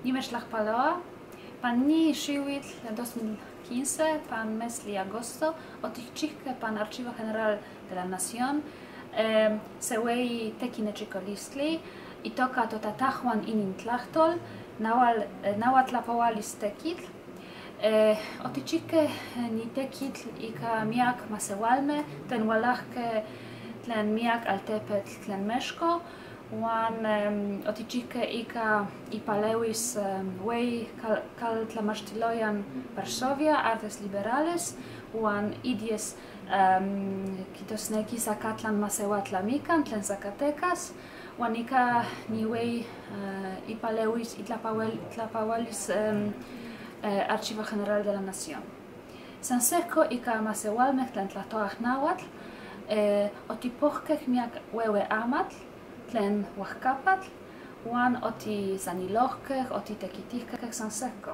Nimechtlajpaloa, pan ni xiuitl 2015, pan meztli agosto, otikchihkeh pan Archivo General de la Nación, se hueyi tequinechicolistli, itoka totatahuan inintlahtol, nahuatlapohualis tekitl. Otichihkeh ni tekitl ika miak masewalmeh tlen ualahkeh tlen miak altepetl tlen Mexko, huan otichihkeh ika ipalewis hueyi kaltlamachtiloyan Varsovia, Artes Liberales, huan idies kitosneki Zacatlan masewatlamikan tlen Zacatecas, huan ika ni hueyi ipalewis itlapahualis Archivo General de la Nación. San sehko ika masewalmeh tlen tlahtoah náhuatl, otipohkeh miak huehue amatl tlen huajkapatl, huan otizanilohkeh, otitekitihkeh san sehko.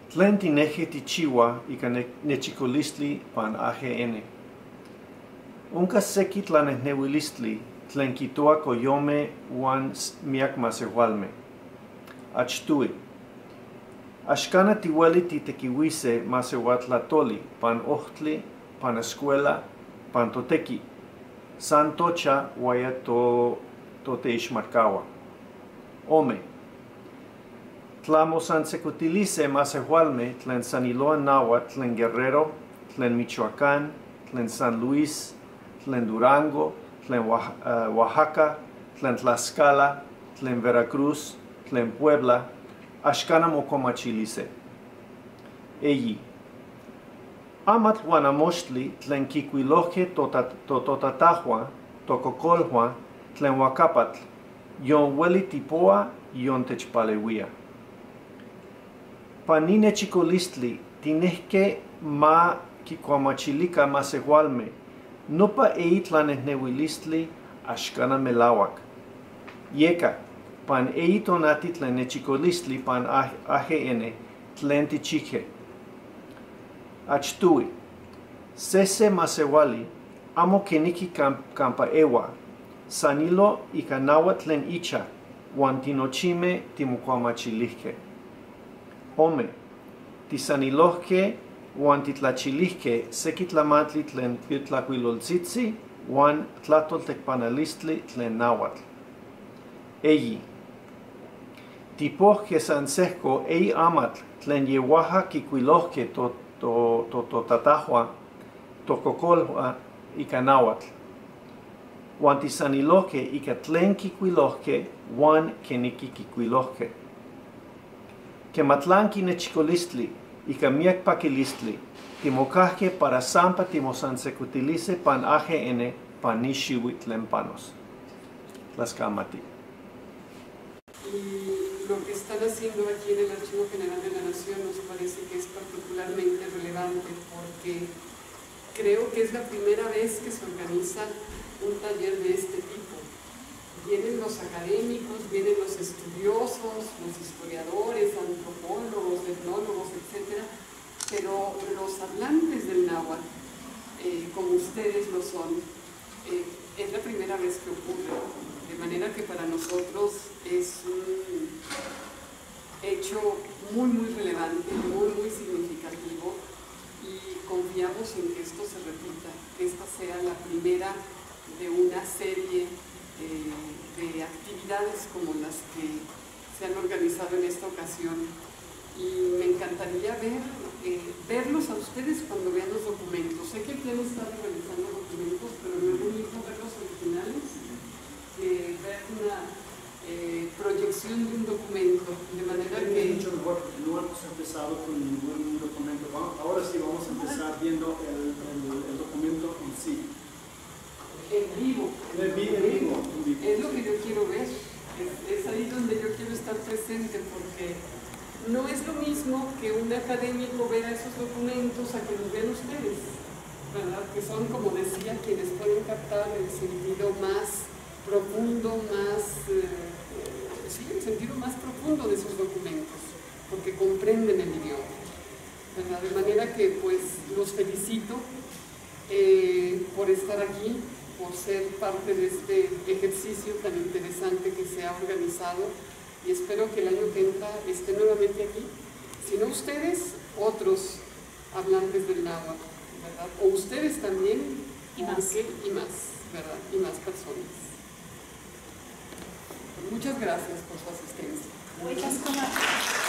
Tlen tinejque tichiua ika nechicolistli pan AGN. Onka seki tlanejneuilistli tlen kitoa koyome uan miak masewalme. Achtui. Axkana tiueli titekiuise masewatlatoli pan ohtli, pan escuela, pan toteki. San tocha uaya toteixmatkaua. Ome. Tlamo san secutilise masehualme tlen saniloa náhuatl tlen Guerrero, tlen Michoacán, tlen San Luis, tlen Durango, tlen Oaxaca, tlen Tlaxcala, tlen Veracruz, tlen Puebla, axkana mokomachilise. Eyi. Amatl uan amoxtli tlen kikuilohkeh tototatahua, tokokolhua, tlen huacapatl, yon ueli tipoa, yon techpaleuia. Pan ni nechicolistli tinehke ma kikuamachilika masehualme, nopa eyi tlanejneuilistli axkana melauak. Yeka, pan eyi tonati tlen nechicolistli pan AGN tlen tichihke. Achtui, sese masewali amo keniki kampa ewa, sanilo ika náhuatl tlen icha, uan tinochime timokuamachilihkeh. Ome, tisanilohkeh uan titlachilihkeh seki tlamantli tlen piltlakuiloltzitzi uan tlahtoltekpanalistli tlen náhuatl. Eyi, tipohkeh san sehko eyi amatl tlen yehuaja kikuilohkeh tototatahua, tokokolhua ika náhuatl. Uan tisanilohkeh ika tlen kikuilohkeh uan keniki kikuilohkeh. Kematlanki nechicolistli ika miak pakilistli, timokahkeh para sampa timosansecutilise pan AGN pan ni xiuitl tlen panos. Tlaskamati. Y lo que están haciendo aquí en el Archivo General de la Nación nos parece que es particularmente relevante porque creo que es la primera vez que se organiza un taller de este tipo. Vienen los académicos, vienen los estudiosos, los historiadores, antropólogos, etnólogos, etc. Pero los hablantes del náhuatl, como ustedes lo son, es la primera vez que ocurre. De manera que para nosotros es un hecho muy, muy relevante, muy, muy significativo y confiamos en que esto se repita, que esta sea la primera de una serie de actividades como las que se han organizado en esta ocasión. Y me encantaría verlos a ustedes cuando vean los documentos. Sé que aquí han estado revisando documentos, pero no es lo mismo ver los originales que ver una proyección de un documento, de manera que... Mucho mejor, porque no hemos empezado con ningún documento. Ahora sí vamos a empezar viendo el documento en sí. En vivo. En vivo. Es lo que yo quiero ver. Es ahí donde yo quiero estar presente, porque no es lo mismo que un académico vea esos documentos a que los vean ustedes. ¿verdad? Que son, como decía, quienes pueden captar el sentido más profundo, más, sí, el sentido más profundo de sus documentos, porque comprenden el idioma, ¿verdad? De manera que, pues, los felicito por estar aquí, por ser parte de este ejercicio tan interesante que se ha organizado, y espero que el año que entra esté nuevamente aquí, si no ustedes, otros hablantes del náhuatl, ¿verdad? O ustedes también, y más, ¿verdad? Y más personas. Muchas gracias por su asistencia. Muchas gracias.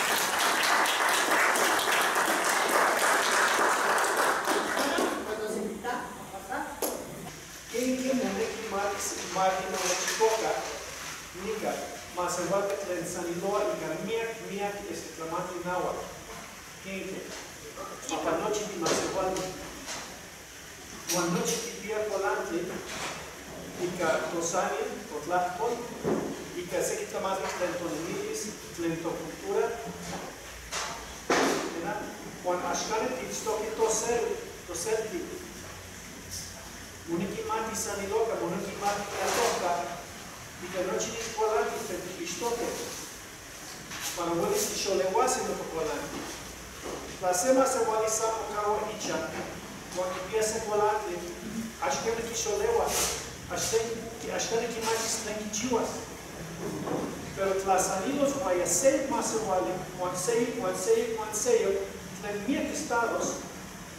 Pero tlasanilos guayasei masewali, guansei, tlen miek estados,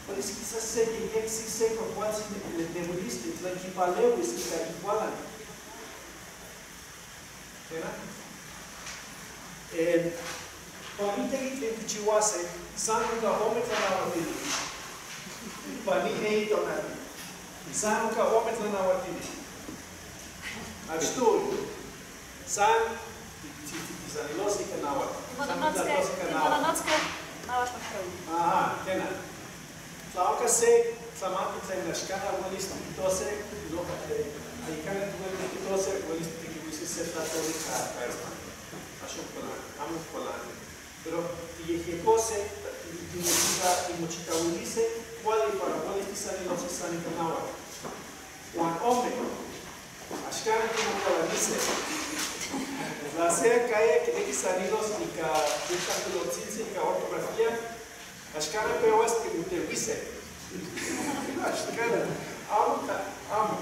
pues quizás se yexi se cualsi nebuliste, tlen kipalewis ika igualan. ¿Verdad? Panitegi tlen kichiwase, san nunca ome tlanauatili. Pani ei tonati. San nunca ome tlanauatili. Achtul. San tisanilos ika náhuatl. Timononotzke náhuatl majeu. Aha, kena. Tlaoka se tlamantli tlen axkan uelis tikitose, ayikana tiuelis tikitose, uelis tikiluise se tlatoli ka axon kualani, amo kualani. Pero tiyejyekose, timochikauilise, kuali para uelis tisanilose san ika náhuatl. Huan ome, axkan timokualanise. La sea cae que sanilos ika tlajtoltzintzi ika ortografía, axkan pehuas timoteuise. Axkan, amo, amo.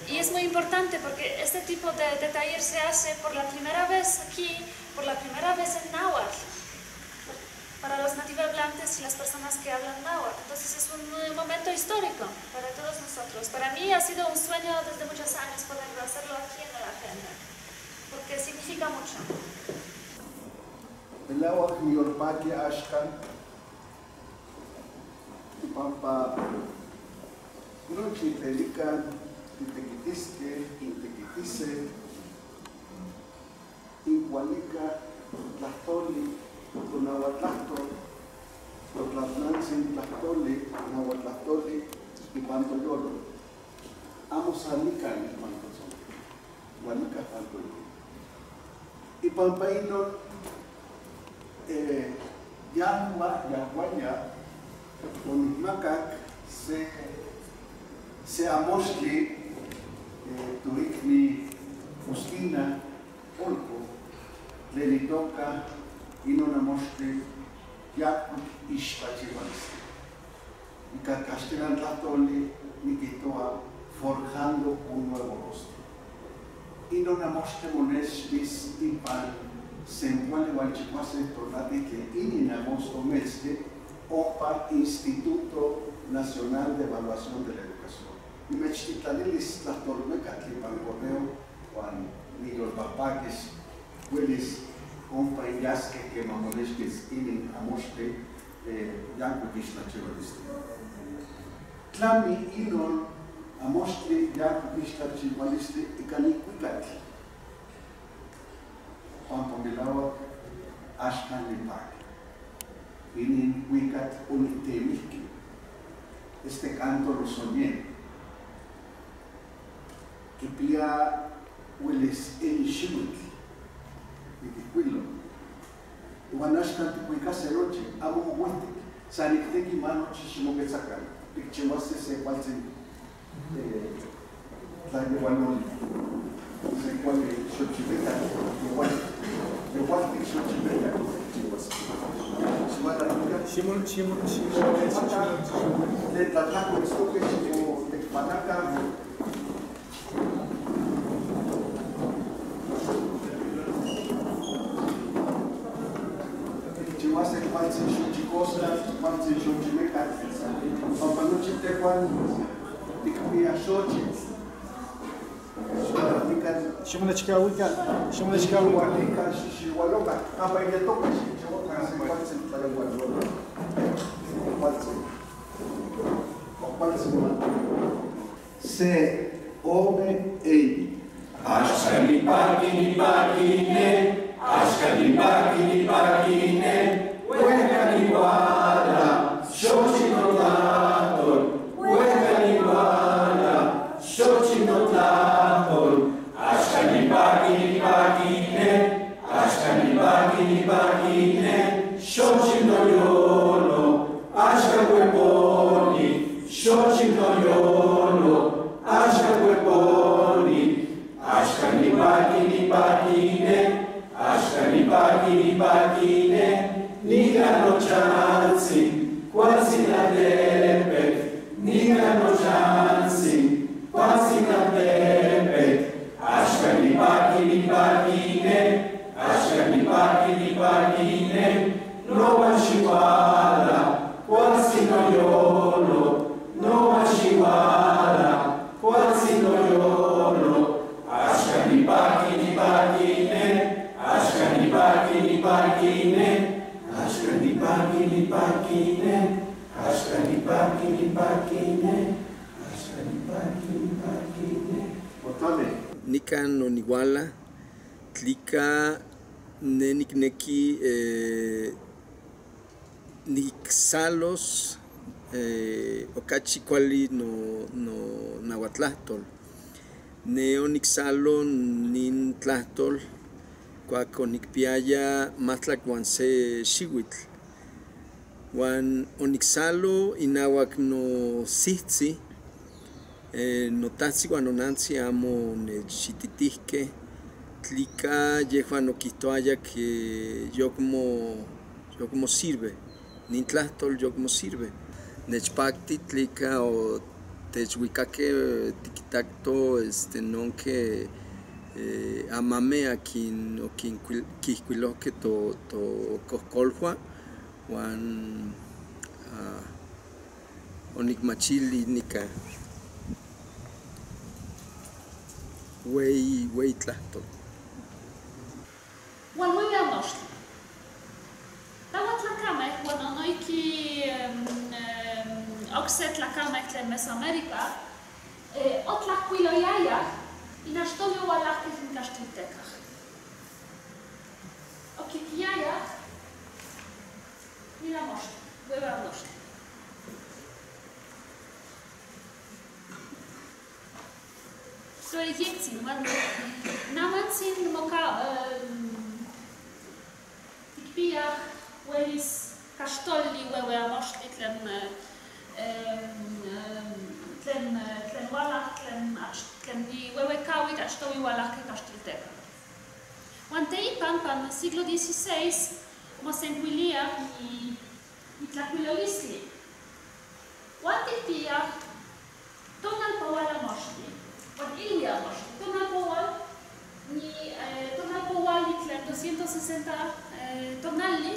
Y es muy importante porque este tipo de taller se hace por la primera vez aquí, por la primera vez en náhuatl, para los nativohablantes y las personas que hablan náhuatl. Entonces es un momento histórico para todos nosotros. Para mí ha sido un sueño desde muchos años poder hacerlo aquí en la agenda, porque significa mucho. Melawak niyolpaki axkan, pampa nochi tlelikan titequitiske, intequitise, incualica, tlahtoli, tonahuatlahtol, totlatnantzin tlahtoli, nahuatlahtoli, ipan toyolo. Amo sanikan ipan totzon, huanica ipan toyolo. Ipan painon, yahua, yahuaya, onihmakak se amoxtli tuikni Faustina Olco, tlen itoka inon amoxtli yankuik ixtlachiualistli. Ika castellan tlahtoli nikihtoa forjando un nuevo rostro. Inon amoxtli monextis ipan senkuali uan chikuase tonati tlen inin agosto metztli ompa Instituto Nacional de Evaluación de la Educación. Nimechtitlanilis tlahtolmekatl ipan correo uan niyolpahpakis uelis ompa inyaskeh keman monextis inin amoxtli yankuik ixtlachiualistli. Tlami inon amoxtli yankuik ixtlachiualistli ika nikuikatl. Pampa melawak axkan nipaki. Inin cuicatl onitemihki. Este canto lo soñé. Kipia hueles en xiuitl, niquihcuilo. Uan axkan ticuicase nochi, amo mocuehtic, san ictequi ma nochi ximoquetzacan. Tikchihuase se kualtzin tlayehualoli, se kuali xochimecatl, igual tikxochimecatl tikchihuase. Shimon, shimon, shimon, tlen tlatlajkoitztoque ximotekpanaka. Tikchihuase kualtzin xochicoscatl, kualtzin xochimecatl. Pampa nochi tehuan tikpia xochitl. Ximonechcahuica, ximonechcahuica. Xihualoca, campa iyatoca xikchihuaca se kualtzin tlayehualoli. Kualtzin. Kualtzin. Se ome ei. Axkan nipaki nipaki ne, axkan nipaki nipaki ne, huehka nihuala, xochitl notlahtol, huehka nihuala, xochitl notlahtol. Axkan nipaki nipaki ne, axkan nipaki nipaki ne, xochitl noyolo, axkan hueponi, xochitl noyolo, axkan hueponi. Axkan nipaki nipaki ne, axkan nipaki nipaki ne, nikan nochantzin, kualtzin altepetl, nikan nochantzin, kualtzin altepetl. Axkan nipaki nipaki ne, axkan nipaki nipaki ne, nohuan xihuala, kualtzin noyolo, nohuan xihuala, kualtzin noyolo. Axkan nipaki nipaki ne, axkan nipaki nipaki ne, axkan nipaki nipaki ne, axkan nipaki nipaki ne, axkan nipaki nipaki ne. Otame. Nikan onihuala, tlika ne nikneki niksalos okachi kuali no nahuatlahtol. Ne oniksalo nin tlahtol kuak onikpiaya 21 xiuitl. Huan oniksalo inauak nosihtzi, notahtzi uan nonantzi amo onechititihkeh, tlika yehuan okihtoaya ke yokmo sirve, nin tlahtol yokmo sirve. Nechpakti tlika otechuikakeh tikitakto nonke amame akin okinkihkuilohkeh tokohkolhua uan onikmachili nika wey tlahtol. Uan huehueamoxtli. Nahuatlakameh uan onoihki okse tlakameh tlen Mesoamerica otlahkuiloyayah inaxtomi owalahkeh in kaxtiltekah. Okipiayah nin amoxtli, huehueamoxtli. Yehtzin, uan namantzin tikpiah uelis kaxtolli huehueamoxtli tlen ualah, tlen iuehuecauitl achtohui ualahkeh kaxtiltekah. Uan teipan, pan siglo XVI, mosenkuiliah ni tlakuilolistli. Uan tikpiah tonalpoual amoxtli, uan ilui amoxtli. Tonalpoual, tonalpoualli tlen 260 tonalli,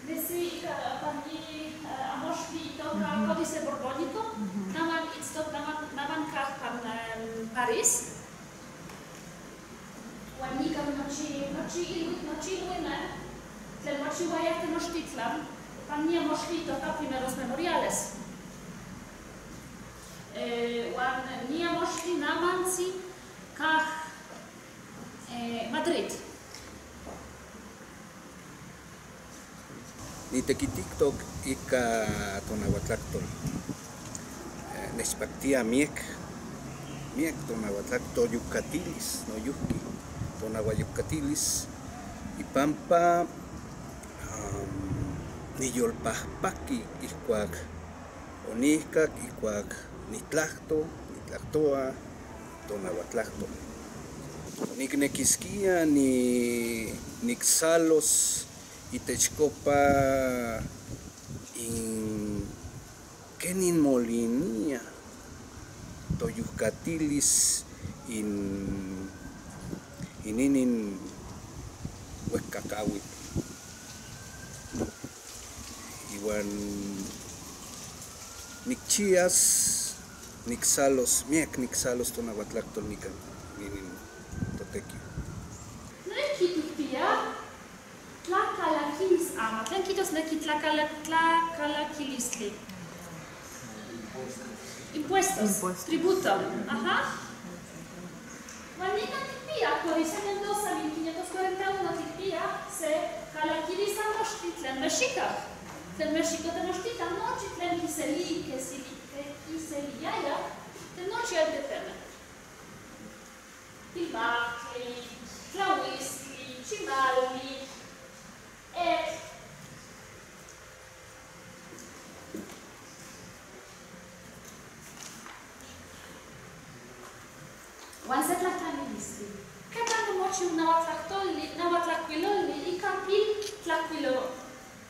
nesi ika pan ni amoxtli itoka Códice Borbónico, naman itztok, naman kah pan Paris. Uan nikan nochi iluimeh tlen mochiuayah Tenochtitlan, pan ni amoxtli itoka primeros memoriales. Uan ni amoxtli namantzi kah Madrid. Nitekitiktok ika tonahuatlahtol. Nechpaktia miek tonahuatlahtol yukatilis, noyuhki tonahuayukatilis ipampa niyolpajpaki ihkuak Onihkak ikuak nitlahto, nitlahtoa tonahuatlahtol. Niknekiskia niksalos itechkopa in kenin molinia toyuhkatilis in inin huehkakauitl. Iwan nikchias niksalos, miak niksalos tonahuatlahtol nikan ninin totekiu. Noihki tikpia tlakalakilis ama. Tlen kijtosneki tlakalakilistli? Impuestos. Tributo. Aha. Huan nikan tikpia, Códice Mendoza 1541 tikpia se kalakilis amochtli tlen mexikaj. Tlen México Tenochtitlan nochi tlen kiseliaya, tlen nochi altepeme. Tilmachtli, tlahuistli, chimalli, etl. Huan se tlahtlanilistli. Keman omochiu nahuatlacuilolli ika pil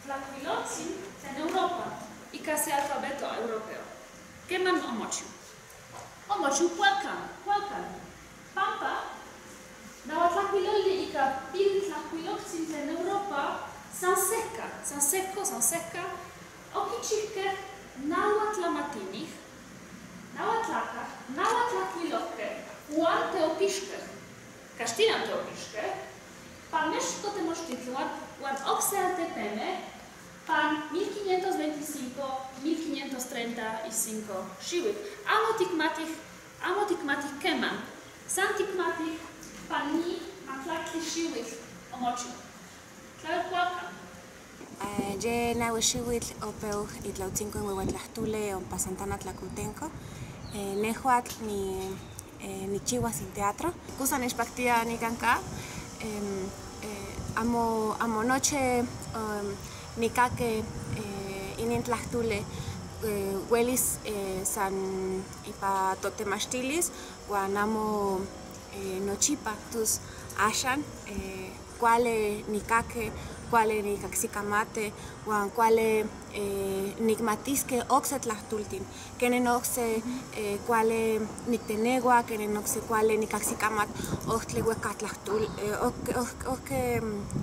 tlacuilotzin tlen Europa, ika se alfabeto europeo. Keman omochiu? Omochiu kualkan, kualkan. Pampa, nahuatlacuilolli ika pil tlacuilotzin tlen Europa, san seca, san seco, san seca, okichihkeh nahuatlamatinij, nahuatlakaj, nahuatlacuilohkeh, huan teopixkeh, Castilan teopixkeh, pan México Tenochtitlan, huan okse altepeme, pan 1525, 1535 xiuitl. Amo tikmatih keman, san tikmatih pan ni matlaktli xiuitl omochiu. Tlaol kualkan. Ye nahui xiuitl opeu itlautzinco in Huehuetlahtule ompa Santana Tlacotenco. Nehuatl nikchiuas in teatro. Kusa nechpaktia nikan ka. Amo noche nikake inin tlahtule welis san ipa totemachtilis uan amo nochipa tus axan kuali nikake, kuali nikaksikamate uan kuali nikmatiskeh okse tlahtoltin, kenin okse kuali niktenewa, kenin okse kuali nikaksikamat ohtli wehka tlahtol,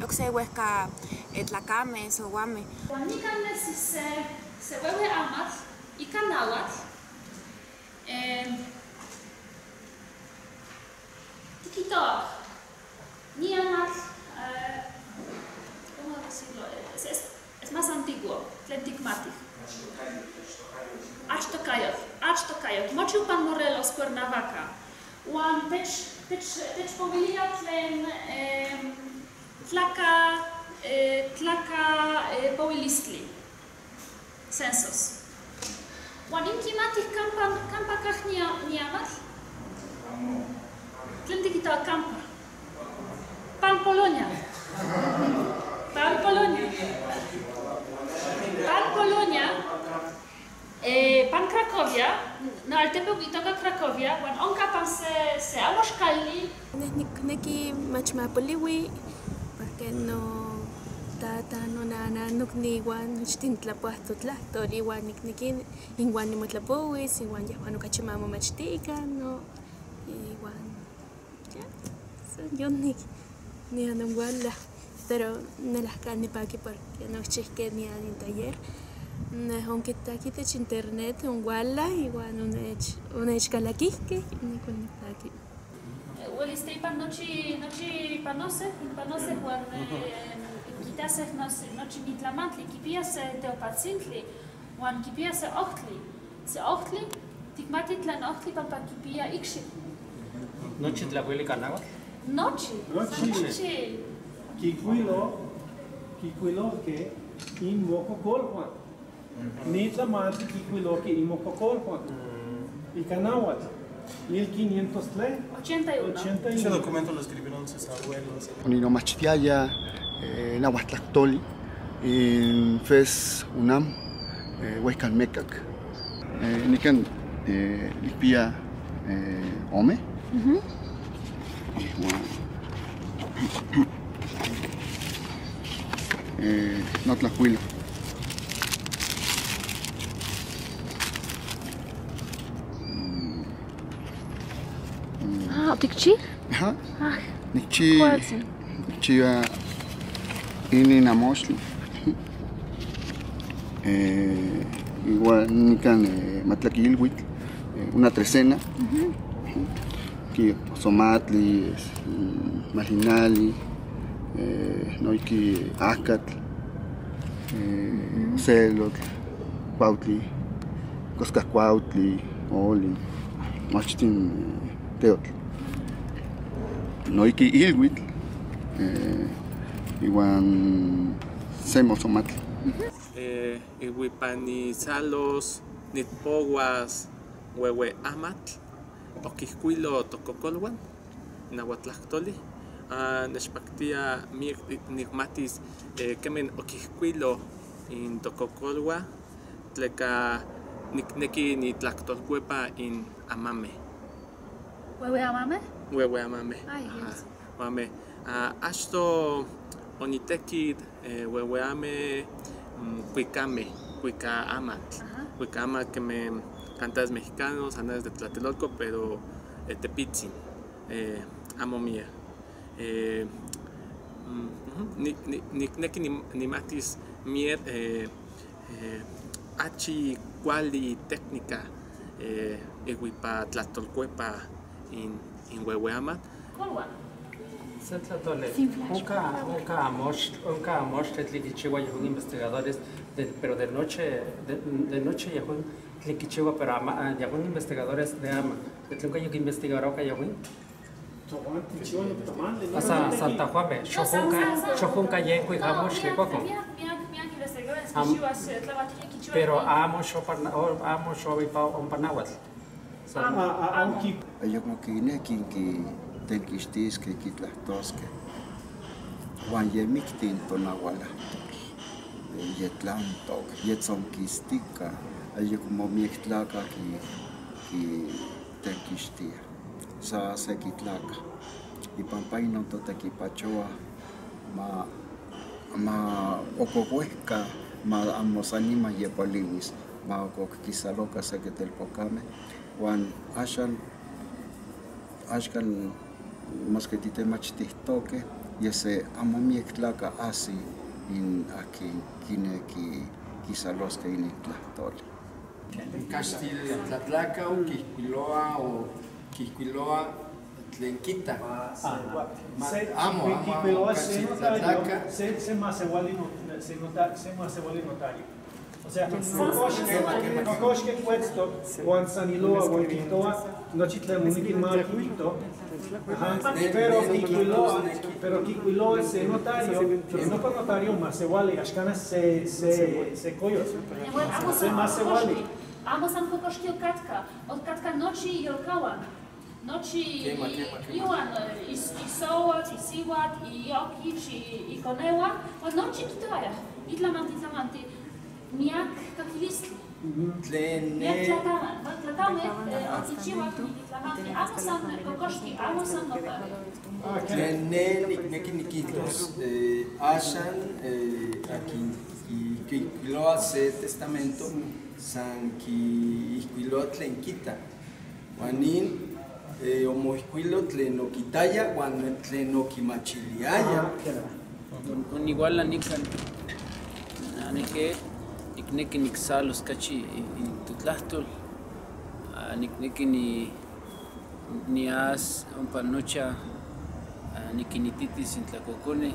okse wehka tlakameh, souameh. Uan nikan nesi se huehue amatl ika nahuatl tikitoah ni amatl, ¿cómo decirlo? Es más antiguo, tlen tikmatih. Achtokayotl, achtokayotl. Mochiu pan Morelos, Cuernavaca. Uan techpowilia tlen tlaka powilistli. Censos. Uan inkimatih kampa kah ni amatl? Tlen tikitoa kampa? Pan Polonia. Pan Polonia. Pan Polonia, pan Cracovia, no altepeu itoka Cracovia, uan onka pan se amoxkalli. Neh nikneki mach mapoliwi, porque no tata, no nana, nokniwan, nochtin tlapoah totlahtol, iwan nikneki inwan nimotlapowis, iwan yehwan okachi mamomachtikan, no, iwan ya, san yon nian onkuala. Pero nelahka nipaki porque nochihkeh nian in taller. Neh onkitak itech internet onkuala iwan onechkalakihkeh nikon nipaki. Welis teipan nochi panoseh, inpanoseh uan inkitaseh nochi nitlamantli, kipia se teopatzintli uan kipia se ohtli. Se ohtli, tikmati tlen ohtli pampa kipia ikxi. Nochi tlakuili ika náhuatl? Nochi. Nochi. Kikuilohkeh inmokokolhuan. Ni tlamantli kikuilohkeh inmokokolhuan. Ika náhuatl. 1503. 81. Ese documento lo escribieron sus abuelos. Oninomachtiaya nahuatlahtoli in FES UNAM, Huehcalmecac. Nikan nikpia ome. Notlacuilo. Ah, ¿tikchi? Ajá. Nikchi. Nikchiwa inin amoxtli. Igual nikan matlaquilhuitl, una trecena. Ki pozomatli, malinali, noiki acatl, ocelotl, cuautli, coscacuautli, oli, nochtin teotl. Noiki ilhuitl, iwan semozomatl. Ihuipanisalos, nitpowas, huehue amatl, okihkuilo tokokolwan, nahuatlahtoli, nechpaktia miek nikmatis kemen okihkuilo in tokokolwa, tleka nikneki nitlahtolkuepa in amame. ¿Huehue amame? Huehue amame. Ay, amame. Achto onitekit huehue ame cuicame, cuicaamatl, cuicaamatl que me cantares mexicanos, andares de Tlatelolco, pero tepitzin, amo mía. Nikneki nimatis mier achi kuali técnica ihuipa tlahtolkuepa in huehueamatl. Onka amoxtli tlen yejón investigadores, pero de noche yejón tlen kichiwa, pero yejón investigadores de ama. Tlen ka investigaroka yejón? Santa Juame, xojonka yenkuik amoxtli kuakon. Pero amo xoipa ompa náhuatl. Ayekmo kineki tenkixtiskeh, kitlahtoskeh uan ye miktin tonahualahtol, ye tlantok, ye tzonkistika, ayekmo miek tlakah kitenkixtiah, sa seki tlakah. Ipampa inon totekipachoa ma okowehka, ma amo san niman ye poliwis, ma okokisaloka seki telpokameh, uan axan maski titemachtihtoke, ye se amo miek tlakah asi in akin kineki kisaloskeh inin tlahtoli. Kaxtil tlatlaka o kihkuiloa o kihkuiloa tlen kita. Amo, amo, se notario, se masewali notario. O sea, kokoxke kuetztok, uan saniloa, uan kihtoa, nochi tlen moneki ma kihto, pero kikuiloa se notario, pero no pa notario masewali, axkana se koyotl, se masewali. Amo san kokoxki okatka, okatka nochi yolkauan, nochi iuan, isouatl, isiuatl, iokich, ikoneuan, uan nochi kihtoayaj, itlamanti, itlamanti. Miak kakilistli. Miak tlakameh okichiuak tlamanti, amo san kokoxki, amo san notario. Tlen ne nikneki nikihtos, axan akin kikuiloa se testamento, san kiihkuiloa tlen kita. Uan nin omoihkuilo tlen okitaya uan tlen okimachiliaya. Igual nikan nike nikneki niksalos kachi in totlahtol, nikneki nias ompa nocha nikinititis in tlakokone,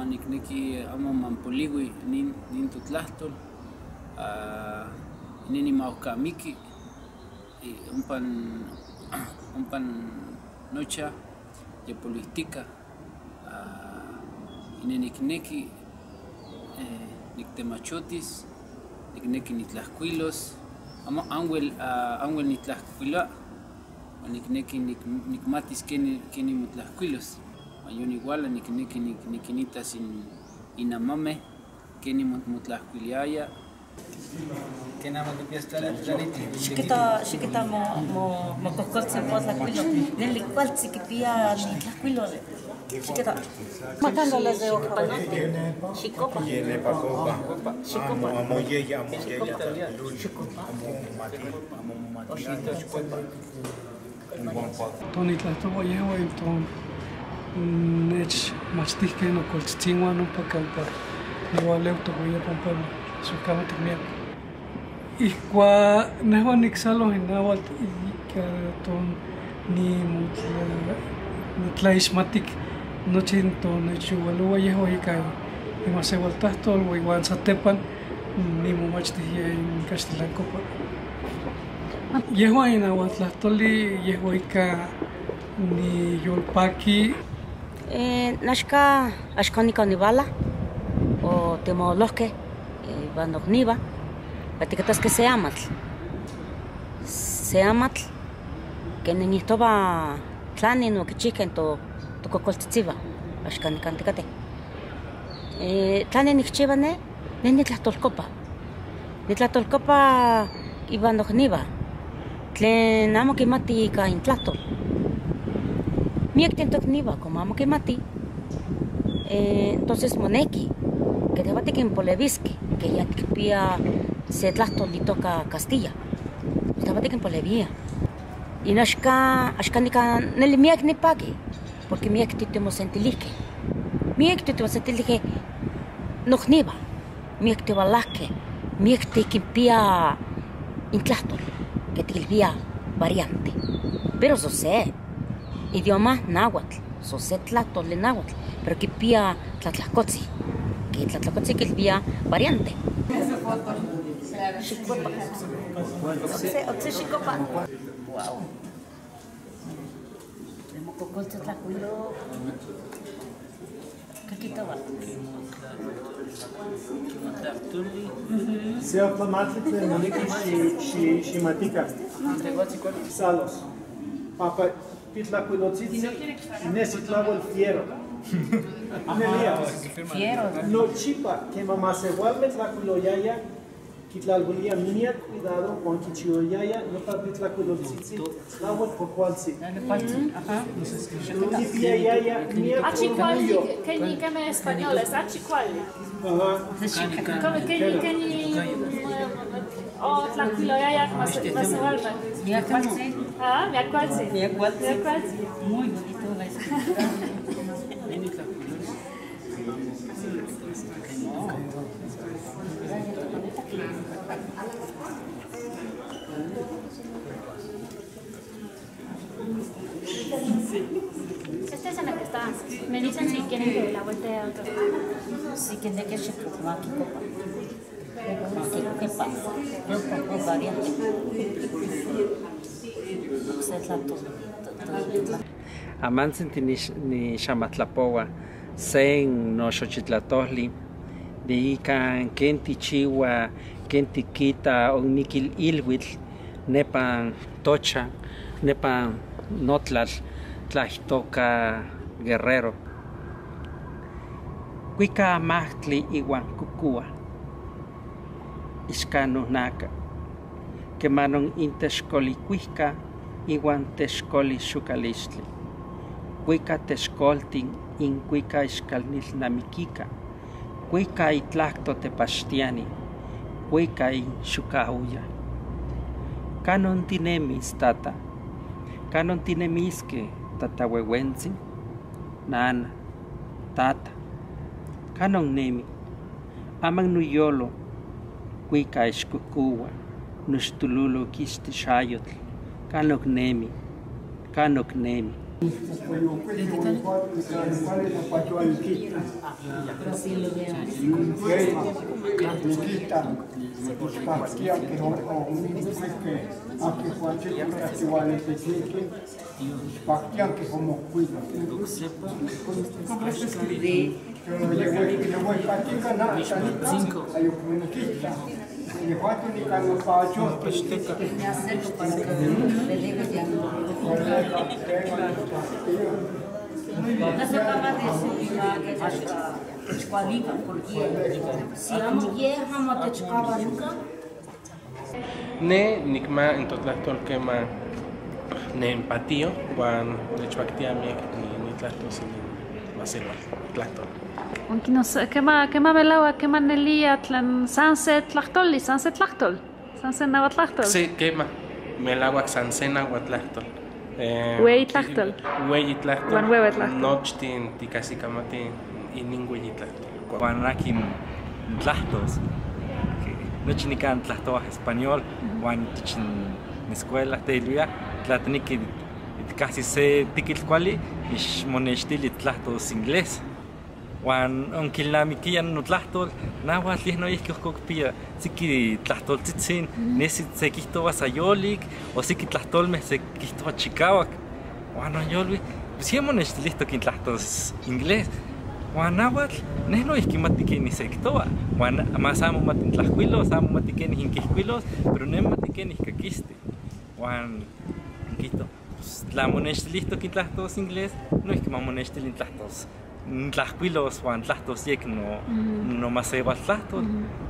nikneki amo mampoliwi nin totlahtol, nin nimaukamiki ompa nocha yepolihtika, nikneki niktemachotis, nikneki nitlahkuilos, amo anwel nitlahkuiloa, nikneki nikmatis kenin motlahkuilos, uan yon igual nikneki nikinitas inamameh kenin motlahkuiliaya. Xikita mococoltzin potlacuilo, neli cualtzi quipia nitlacuiloli. Xikita. Matándoles de hoja. Xicopa. Xicopa. Tonitlahtoua yehua inton nechmachtihkeh nokoltzitzinwan ompa kampa niualeu tohueyiapan Puebla, Xokamatl miak. Ihkuak nehua niksaloh in náhuatl ika ton nitlaixmatik nochi tonechyoualoua yehua ika inmaseualtlahtol iwan satepan nimomachtih in kaxtilankopa. Yehua in nahuatlahtoli, yehua ika niyolpaki. Naxka axkan nikan nivala o timolohkeh iwan nokniwa tikitaskeh se amatl. Se amatl kenin ijtowa tlanin okichihkeh tokokoltzitziwan axkan nikan tikateh. Tlanin nikchiwa neh, neh nitlahtolkopa. Nitlahtolkopa iwan nokniwa tlen amo kimati ika intlahtol. Miakten tokniwa como amo kimati, entonces moneki ke tehwan tikinpolewiskeh ke ya tikpia se tlahtol itoka Castilla, tehwan tikinpolewiah. Y axkan nikan neli miak nipaki, porque miak timosentilihkeh, miak timosentilihkeh nokniwa, miak tiwalahkeh, miak kinpia intlahtol ke tikilwia variante, pero sose idioma náhuatl, sose tlahtoli náhuatl, pero kipia tlatlahkotzi, ke tlatlahkotzi kilwia variante. Xikopa. Okse xikopa. Wow. Mococoltzi tlacuilo. ¿Qué quitaba? Se tlamatli tlen moneki ximatika. Salos. Papa pitlacuilotzitzi nesi tlauel fiero. Nelia. Fiero. Nochipa quema masewalme tlacuiloyaya kitlalwilia miak cuidado huan kichiuayaya nopa pitlacuilotzitzi tlauel cuacualtzi. Kipiayaya miak Achicualli, orgullo. que ni españoles, achicualli. Ajá. Como que ni o tlacuiloyaya masewalme. Miacualtzi. Ah, miacualtzi. Miacualtzi. Miacualtzi. Muy bonito la escritura. Esta es en la que está. Me dicen si quieren que la vuelta a otro. Sí, que de que se copa. Maquikopa. Variante. Amantzin tinixamatlapoua sen noxochitlatojli de ikan ken tichiua, ken tikita onmikil ilhuitl nepan tocha, nepan notlal tlahtoka Guerrero. Kuika amahtli iwan kukua ixkanonaka kemanon intexkolikuihka iwan texkolixukalixtli. Kuika texkoltin inkuika ixkalnilnamikika, kuika itlahto tepachtiani, kuika inxukauya. Kanon tinemis, tata, kanon tinemiske, tatahuehuentzin, nana, tata, kanon nemi, aman nuyolo, kuika ixkukuwa, noxtululo kixti xayotl, kanok nemi, kanok nemi. Me acerco para que le diga ya. Techcualica, porque si amo ye amo techcaba nunca. Ne nikma in totlahtol kema ne empatio huan nechpaktia miek nitlahtos inin masewal tlahtol. Onkinos kema melahuak, kema nelia tlen san se tlahtoli, san se tlahtol, san se nahuatlahtol. Sí, kema melauak san se nahuatlahtol. Ueyi tlahtol. Ueyi tlahtol. Uan huehue tlahtol. Nochtin tikahsikamati inin ueyi tlahtol. Huan akin tlahtos, nochi nikan tlahtowa español, huan itich in escuela teilwia tlatiniki itkahsi se tikitl kuali ixmonextili tlahtos inglés. Huan onkilnamikia notlahtol, nahuatl yeh noihki ohko kipia siki tlahtoltzitzin, nesi sekihtowa sayolik, o siki tlahtolmeh sekihtowa chikawak. Huan onyolui, pues yeh monextilihtok intlahtos inglés. Huan nahuatl, neh noihki mati kenih sekihtowa. Huan mas amo mati intlahkuilos, amo mati kenih inkihkuilos, pero neh mati kenih kakisti. Huan nkihto, pues tla monextilihtok intlahtos inglés, noihki mamonextili intlahtos ntlahkuilos huan tlahtos yek no masewaltlahtol.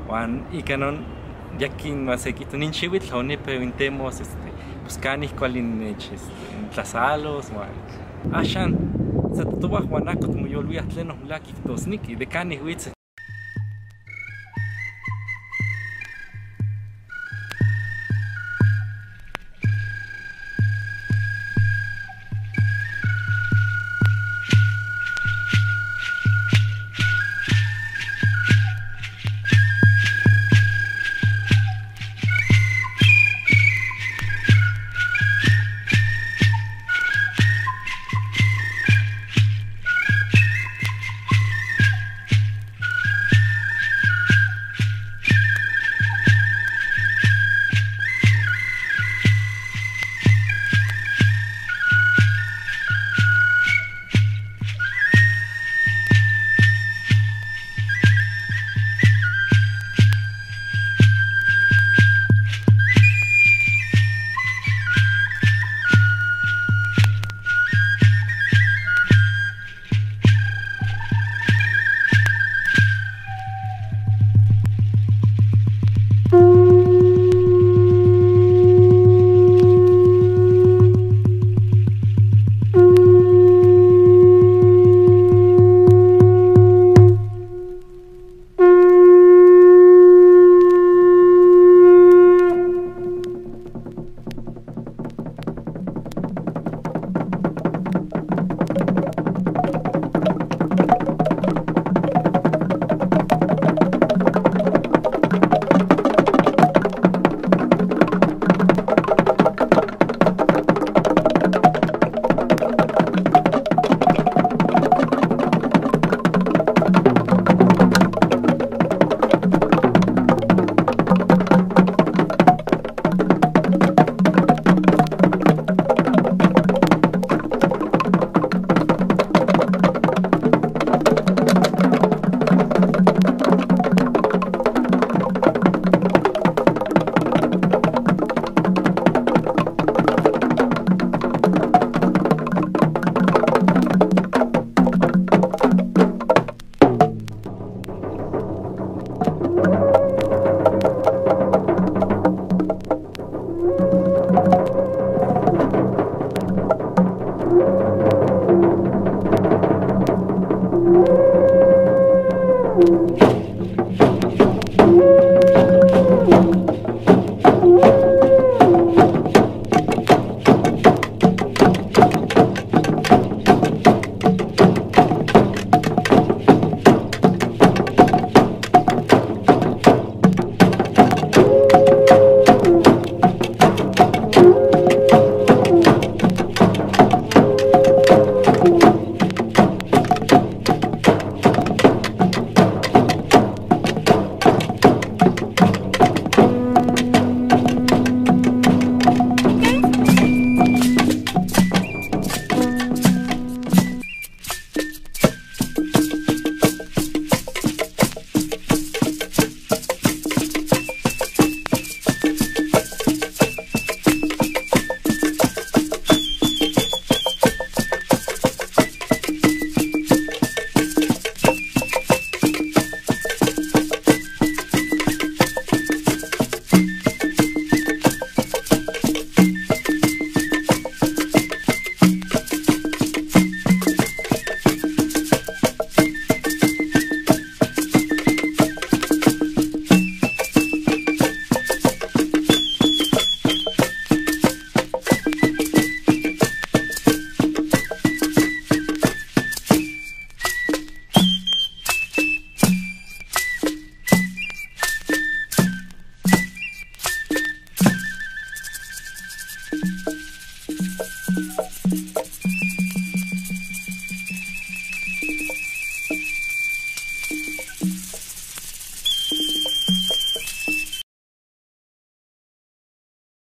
Huan ika non yakin masekihto nin xiwitl onipeu intemos pues kanih kuali nech intlasalos huan axan sa totowah huan ako timoyolwiah tlenon melahka kihtosneki de kanih witz.